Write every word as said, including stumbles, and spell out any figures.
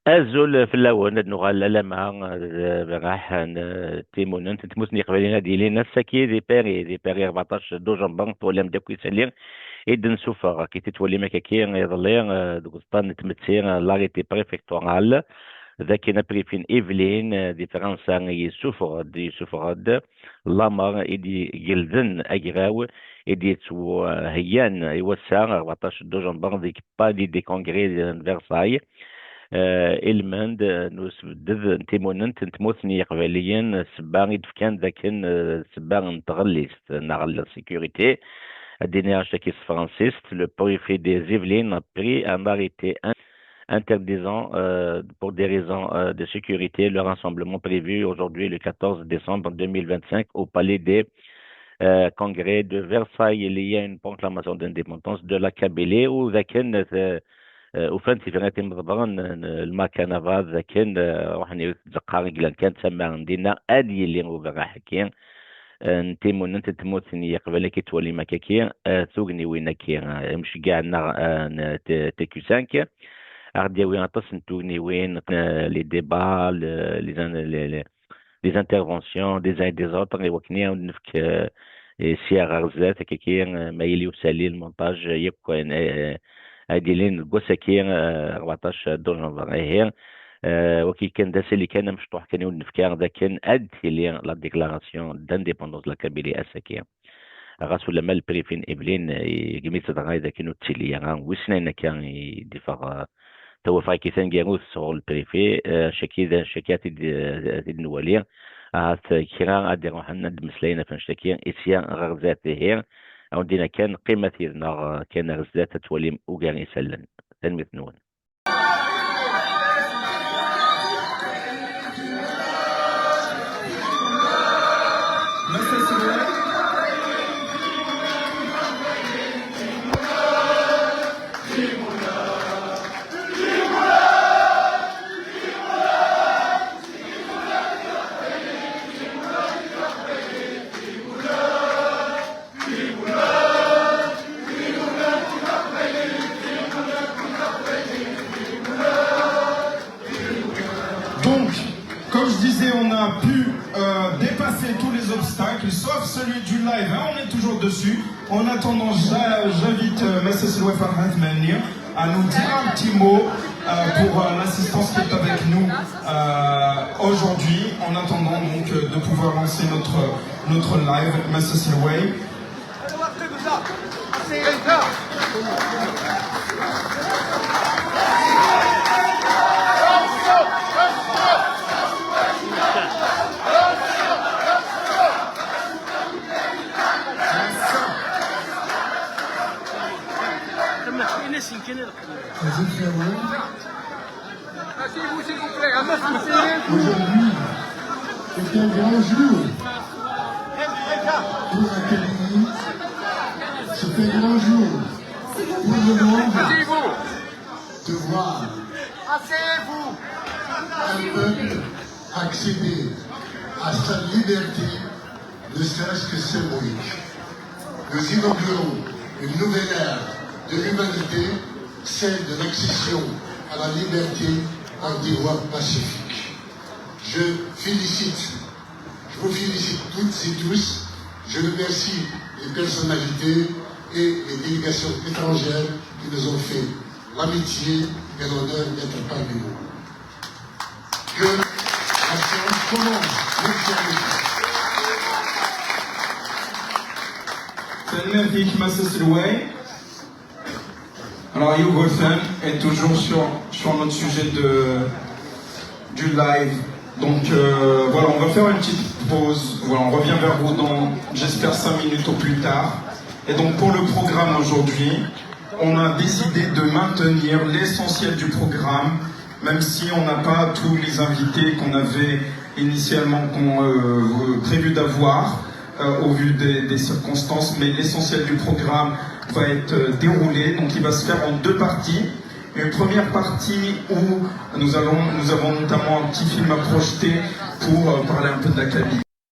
Azul fell-awen, ad nuɣal alamma d Berraḥ n Timunent n Tmurt n Yeqbayliyen ad yilin ass-agi di Paris, di Paris rbeɛṭac dujanber, twalam-d akk isali i d-nessufeɣ, akka i t-twalim akka-agi iḍelli, eh, deg uẓeṭṭa n tmetti, eh, l'arrêté préfectoral, d akken apréfet n Yvelines, eh, di Fransa yessufeɣ-d, yessufeɣ-d lamer i d-igelden agraw i d-yettwaheyyan i wass-a, rbeɛṭac dujanber, deg Palais des Congrès n Versailles. Eh, ilmend, eh, n usebded n timunent n tmurt n Yiqbayliyen, eh, ssebba i d-fkan d akken, eh, ssebba n tɣellist neɣ la sécurité, ad d-iniɣ anect-agi s tefransist, le préfet des Yvelines a pris un arrêté in-, interdisant, euh, pour des raisons, euh, de sécurité, le rassemblement prévu aujourd'hui le quatorze décembre deux mille vingt-cinq au palais des, euh, congrès de Versailles. Il y a une proclamation d'indépendance de la Kabylie, u d akken, euh, euh, ufan tifrat imḍebbren n, n lmakanava d akken, euh, ruḥen i tzeqqa i yellan kan d tamaren dinna, ad yili uberraḥ-agi, eh, n timunent n tmurt n Yiqbayliyen akka i ttwalim akka-agi, eh, tugniwin-agi, eh, imceggaɛen-nneɣ, eh, n T-, T Q cinq, a ɣ-d-yawi aṭas n tugniwin, eh, les débats, le-, les in-, les, les, les interventions, des uns et des autres, i wakken ad nefk, eh, eh, sya ɣer zdat, akka-agi, eh, ma yili usalli, lmontaj, eh, yakk, eh, eh, ad d-ilin deg wass-agi, eh, rbeɛṭac dujanber. Ihi, eh, wagi kan d asali kan amecṭuḥ kan i wen-nefka d akken ad d-tili la déclaration d'indépendance de la Kabylie ass-agi. Ɣas ulamma le préfet n Yvelines, eh, igmi-tt dɣa d akken ur d-tili ara, wissen ayen akka i d-iffeɣ, eh, tawafeɣ-agi taneggarut sɣur le préfet, eh, caki d, caki ad t-id, ad t-id-nwali. Ahat kra ad d-iruḥen ad d-mmeslayen ɣef annect-agi, i sya ɣer zdat ihi, a wen-d-iniɣ kan qqimet yid-neɣ, eh, kan ar zdat ad twalim ugar isallen. Tanemmirt-nwen. Donc, comme je disais, on a pu, euh, dépasser tous les obstacles, sauf celui du live, hein, on est toujours dessus. En attendant, j'a-, j'invite, euh, Mass Selway Farhat Mania à nous dire un petit mot, euh, pour, euh, l'assistance qui est avec nous, euh, aujourd'hui, en attendant donc, euh, de pouvoir lancer notre, notre live. Mass Selway. Vas-y, frérot. Aujourd'hui, c'est un grand jour pour la Kabylie. C'est un grand jour pour le monde de voir un peuple accéder à sa liberté, ne serait-ce que symbolique. Nous inaugurons une nouvelle ère de l'humanité, celle de l'accession à la liberté par des voies pacifiques. Je félicite, je vous félicite toutes et tous. Je remercie les personnalités et les délégations étrangères qui nous ont fait l'amitié et l'honneur d'être parmi nous. Que la séance commence. Merci à vous. Tanemmirt-ik, Mass Selway. Alors, Yugurten est toujours sur, sur notre sujet de, du live. Donc, euh, voilà, on va faire une petite pause. Voilà, on revient vers vous dans, j'espère, cinq minutes au plus tard. Et donc, pour le programme aujourd'hui, on a décidé de maintenir l'essentiel du programme, même si on n'a pas tous les invités qu'on avait initialement qu'on, euh, prévu d'avoir, euh, au vu des, des circonstances, mais l'essentiel du programme va être, euh, déroulé, donc il va se faire en deux parties. Une première partie où nous allons, nous avons notamment un petit film à projeter pour, euh, parler un peu de la Kabylie.